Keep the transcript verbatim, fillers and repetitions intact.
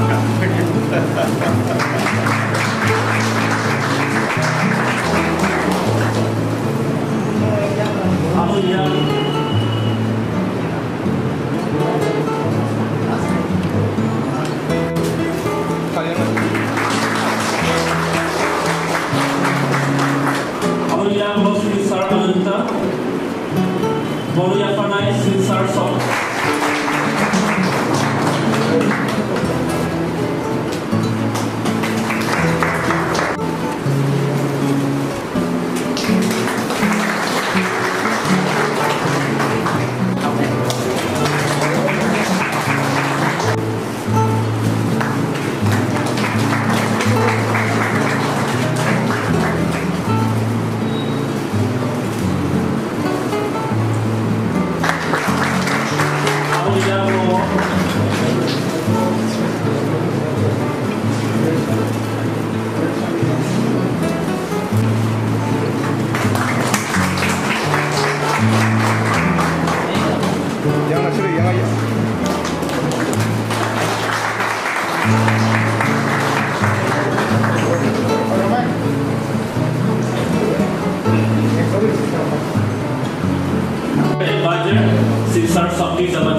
Abo yang Abo yang Losri Sar Ananta. Bono yapharnai Silchar South. Yang nak sini, yang aja. Advisor, Silchar South.